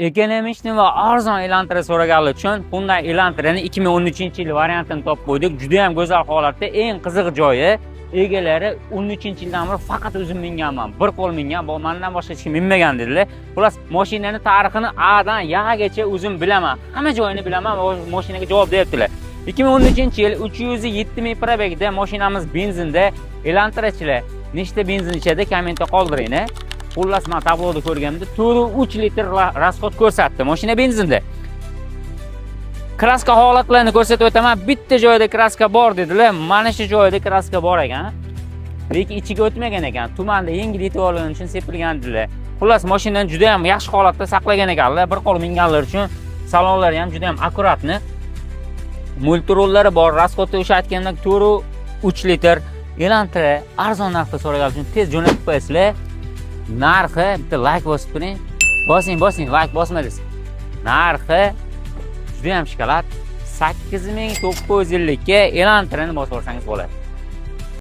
Экономичный va arzon Elantra so'raganlar uchun Hyundai Elantrani 2013-yil variantini topib qo'ydik. Juda ham go'zal holatda. Eng qiziq joyi, egalari 13-yildan beri faqat o'zim minganman, bir qo'l mingan, bu mandan boshqa hech kim minmagan dedilar. Xullas, mashinani tarixini A'dan Ya'gacha o'zim bilaman, hamma joyini bilaman va mashinaga javob deyaptilar. 2013-yil, 307 ming пробег da mashinamiz benzinda. Elantrachilar nechta benzin ichadi, kommentda qoldiring. Xullas, man tabloda ko'rganimda 4,3 litr расход ko'rsatdi mashina benzinda. Краска holatlarini ko'rsatib o'taman. Bitta joyda краска bor dedilar. Mana shu joyda краска bor ekan. Lekin ichiga o'tmagan ekan. Tumanda yengil yetib olgani uchun sepilgan dedilar. Xullas, mashinani juda ham yaxshi holatda saqlagan ekanlar. Bir qo'l minganlar uchun salonlari ham juda ham аккуратный. Мультируль lari bor. Расход i o'sha aytgandek 4,3 litr. Elantra arzon narxda so'raganlar uchun tez jo'natib qo'yasizlar. Narxi, bitta layk bosib turing. Bosing, bosing, layk bosmadingiz. Narxi juda ham shokolad. 8950 ga Elantrani bosib olsangiz bo'ladi.